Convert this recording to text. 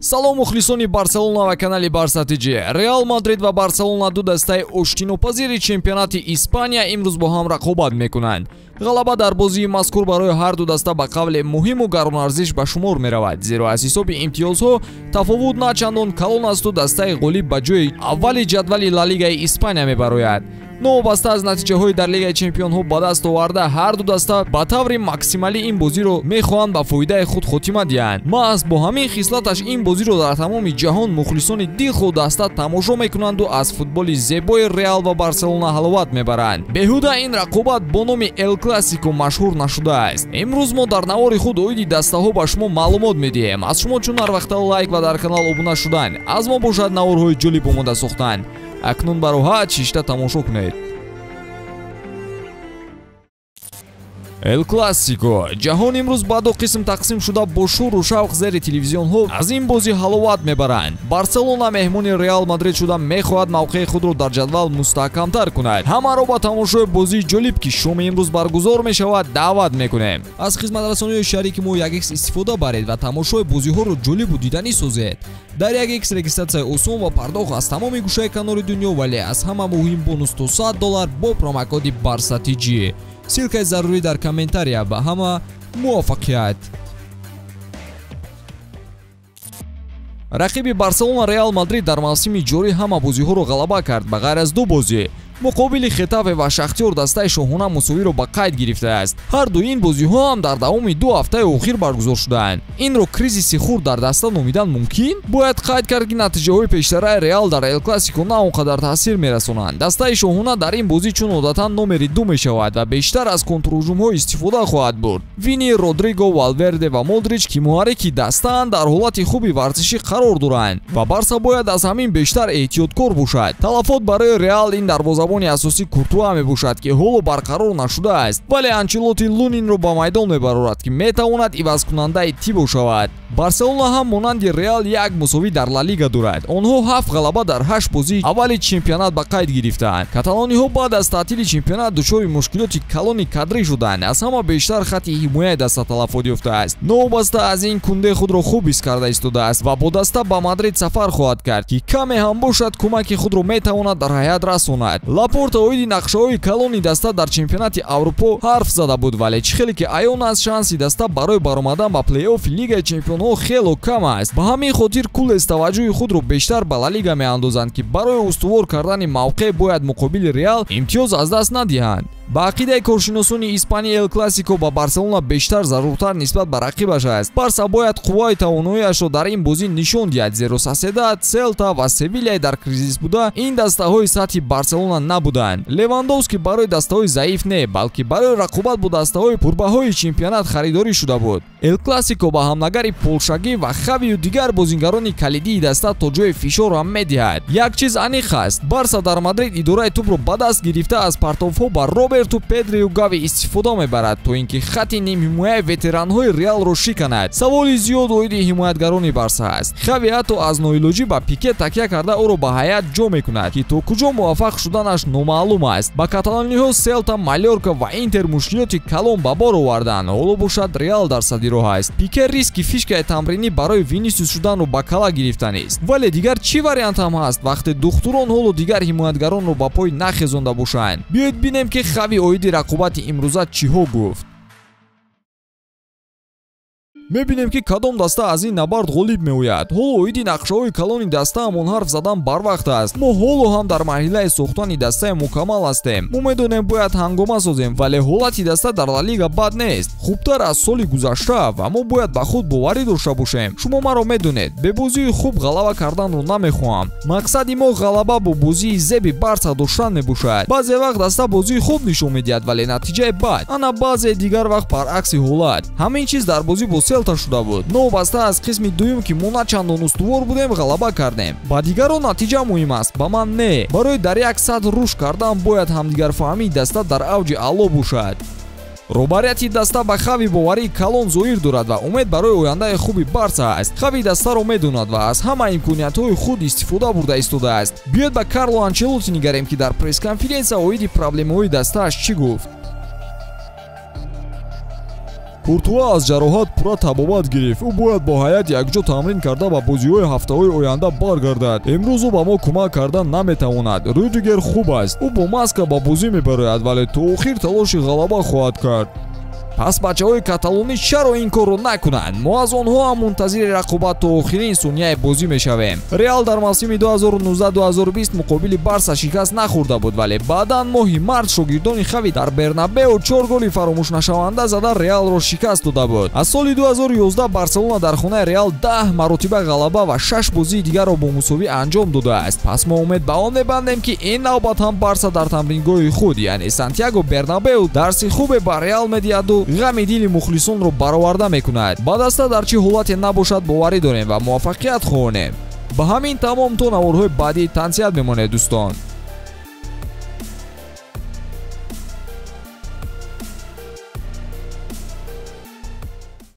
Салом мухлисони Барселона ва канали Барса ТЖ. Реал Мадрид ва Барселона ду дастаи оштинопазири чемпионати Испания имрӯз бо ҳам рақобат мекунанд. Ғалаба дар бозии мазкур барои ҳар ду даста ба қавле муҳиму гаронарзиш ба шумор меравад, зеро аз ҳисоби имтиёзҳо тафовут на чандон калон асту дастаи ғолиб ба ҷои аввали ҷадвали Ла Лигаи Испания мебарояд. Новобаста аз натиҷаҳои дар Лигаи чемпионҳо ба даст оварда, ҳар ду даста ба таври максималӣ ин бозиро мехоҳанд ба фоидаи худ хотима диҳанд. Маҳз бо ҳамин хислаташ ин бозиро дар тамоми ҷаҳон мухлисони дилхоҳ даста тамошо мекунанду аз футболи зебои Реал ва Барселона ҳаловат мебаранд. Беҳуда ин рақобат бо номи Эл Классико машҳур нашудааст. Имрӯз мо дар навори худ оиди дастаҳо ба шумо маълумот медиҳем. Аз шумо чун ҳар вақта лайк ва дар канал обуна шудан, аз мо бошад наворҳои ҷолиб омода сохтан. Акнун ба роҳат шишта тамошо кунед. Эл Классико. Ҷаҳон имрӯз ба ду қисм тақсим шуда бо шуру шавқ зери телевизионҳо аз ин бозӣ ҳаловат мебаранд. Барселона меҳмони Реал Мадрид шуда мехоҳад мавқеи худро дар ҷадвал мустаҳкамтар кунад. Ҳамаро ба тамошои бозии ҷолиб, ки шоми имрӯз баргузор мешавад, даъват мекунем. Аз хизматрасониҳои шарики мо 1x истифода баред ва тамошои бозиҳоро ҷолибу диданӣ созед. Дар 1x регистратсияи осон ва пардохт аз тамоми гӯшаи канори дунё, вале аз ҳама муҳим бонус то $100 бо промокоди Барса ТЖ. Ссылкаи зарурӣ дар комментария. Ба ҳама муваффақият. Рақиби Барселона Реал Мадрид дар мавсими ҷорӣ ҳама бозиҳоро ғалаба кард, ба ғайр аз ду бозӣ. Муқобили Хетафе ва Шахтёр дастаи шоҳона мусовиро ба қайд гирифтааст. Ҳар ду ин бозиҳо ҳам дар давоми ду ҳафтаи охир баргузор шудаанд. Инро кризиси хурд дар даста номидан мумкин? Бояд қайд кард, ки натиҷаҳои пештараи Реал дар Эл Классико на он қадар таъсир мерасонанд. Дастаи шоҳона дар ин бозӣ чун одатан номери ду мешавад ва бештар аз контрҳуҷумҳо истифода хоҳад бурд. Вини, Родриго, Валверде ва Модрич, ки муҳаррики дастаанд, дар ҳолати хуби варзишӣ қарор доранд ва Барса бояд аз ҳамин бештар эҳтиёткор бошад. Талафот барои Реал ин дарвозабони асосӣ Куртуа мебошад, ки ҳоло барқарор нашудааст, вале Анчелоти Лунинро ба майдон мебарорад, ки метавонад ивазкунандаи Тибо шавад. Барселона ҳам монанди Реал як мусовӣ дар Ла Лига дорад. Онҳо 7 ғалаба дар 8 бозии аввали чемпионат ба қайд гирифтаанд. Каталониҳо баъд аз таътили чемпионат дучори мушкилоти калони кадрӣ шуданд. Аз ҳама бештар хатти ҳимояи даста талафот ёфтааст. Новобаста аз ин, Кунде худро хуб ҳис карда истодааст ва бо даста ба Мадрид сафар хоҳад кард, ки каме ҳам бошад кӯмаки худро метавонад дар ҳайат расонад. Лапорта оиди нақшаҳои калони даста дар чемпионати Аврупо ҳарф зада буд, вале чӣ хеле ки аён аст, шанси даста барои баромадан ба плей-оффи Лигаи чемпионҳо хело кам аст. Ба ҳамин хотир Кулес таваҷҷӯҳи худро бештар ба Ла Лига меандозанд, ки барои устувор кардани мавқеъ бояд муқобили Реал имтиёз аз даст надиҳанд. Ба ақидаи коршиносони Испания, Эл Классико ба Барселона бештар заруртар нисбат ба рақибаш аст. Барса бояд қувваи тавоноиашро дар ин бозӣ нишон диҳад, зеро Соседад, Селта ва Севилияи дар кризис буда ин дастаҳои сатҳи Барселона набуданд. Левандовски барои дастаҳои заиф не, балки барои рақобат бо дастаҳои пурбаҳои чемпионат харидорӣ шуда буд. Эл Классико ба ҳамнагари полшагӣ ва Хавию дигар бозингарони калидии даста то ҷои фишор ҳам медиҳад. Як чиз аниқ аст: Барса дар Мадрид идораи тӯбро ба даст гирифта аз партовҳо ба Роберту Педрию Гави истифода мебарад, то ин ки хатти нимҳимояи ветеранҳои Реалро шиканад. Саволи зиёд оиди ҳимоятгарони Барса аст. Хави ҳатто аз ноилоҷӣ ба Пике такя карда ӯро ба ҳайат ҷо мекунад, ки то куҷо муваффақ шуданаш номаълум аст. Ба каталониҳо Селта, Малёрка ва Интер мушкилоти калон ба бор оварданд. Ҳоло бошад Реал дар сади роҳ аст. Пике риски фишкаи тамринӣ барои Винисиус шуданро ба кала гирифтанист. Вале дигар чӣ вариант ҳам ҳаст, вақте духтурон ҳоло дигар ҳимоятгаронро ба пой нахезонда бошанд? Биёед бинем, ки Хави оиди рақобати имрӯза чиҳо гуфт. Мебинем, ки кадом даста аз ин набард ғолиб меояд. Ҳоло оиди нақшаҳои калони дастаамон ҳарф задан барвақт аст. Мо ҳоло ҳам дар марҳилаи сохтани дастаи мукаммал ҳастем. Мо медонем бояд ҳангома созем, вале ҳолати даста дар Ла Лига бад нест, хубтар аз соли гузашта, ва мо бояд ба худ боварӣ дошта бошем. Шумо маро медонед, бе бозии хуб ғалаба карданро намехоҳам. Мақсади мо ғалаба бо бозии зеби Барса доштан мебошад. Баъзе вақт даста бозии хуб нишон медиҳад, вале натиҷаи бад. Ана баъзе дигар вақт баръакси ҳолат. Ҳамин чиз дар бозӣ бо Селта шуда буд. Новобаста аз қисми дуюм, ки мо на чандон устувор будем, ғалаба кардем. Ба дигарон натиҷа муҳим аст, ба ман не. Барои дар як сатҳ рушд кардан бояд ҳамдигарфаҳмии даста дар авҷи аъло бошад. Роҳбарияти даста ба Хави боварии калон зоҳир дорад ва умед барои ояндаи хуби Барса аст. Хави дастаро медонад ва аз ҳама имкониятҳои худ истифода бурда истодааст. Биёед ба Карло Анчелоти нигарем, ки дар пресс-конференсия оиди проблемаҳои дастааш чӣ гуфт. Куртуа аз ҷароҳат пурра табобат гирифт. Ӯ бояд бо ҳайат якҷо тамрин карда ба бозиҳои ҳафтаҳои оянда баргардад. Имрӯз ӯ ба мо кӯмак кардан наметавонад. Рюдигер хуб аст. Ӯ бо маска ба бозӣ мебарояд, вале то охир талоши ғалаба хоҳад кард. Пас бачаҳои каталонӣ чаро ин корро накунанд? Мо аз онҳо ҳам мунтазири рақобат то охирин сонияи бозӣ мешавем. Реал дар мавсими 2019-2020 муқобили Барса шикаст нахӯрда буд, вале баъдан моҳи март шогирдони Хави дар Бернабео 4 голи фаромӯшнашаванда зада Реалро шикаст дода буд. Аз соли 2011 Барселона дар хонаи Реал 10 маротиба ғалаба ва 6 бозии дигарро бо мусовӣ анҷом додааст. Пас мо умед ба он мебандем, ки ин навбат ҳам Барса дар тамрингоҳи худ, яъне Сантьяго Бернабео, дарси хубе ба Реал медиҳаду ғами дили мухлисонро бароварда мекунад. Ба даста дар чӣ ҳолате набошад боварӣ дорем ва муваффақият хоҳонем. Ба ҳамин тамом то наворҳои баъдӣ тансиҳат мемонед, дӯстон.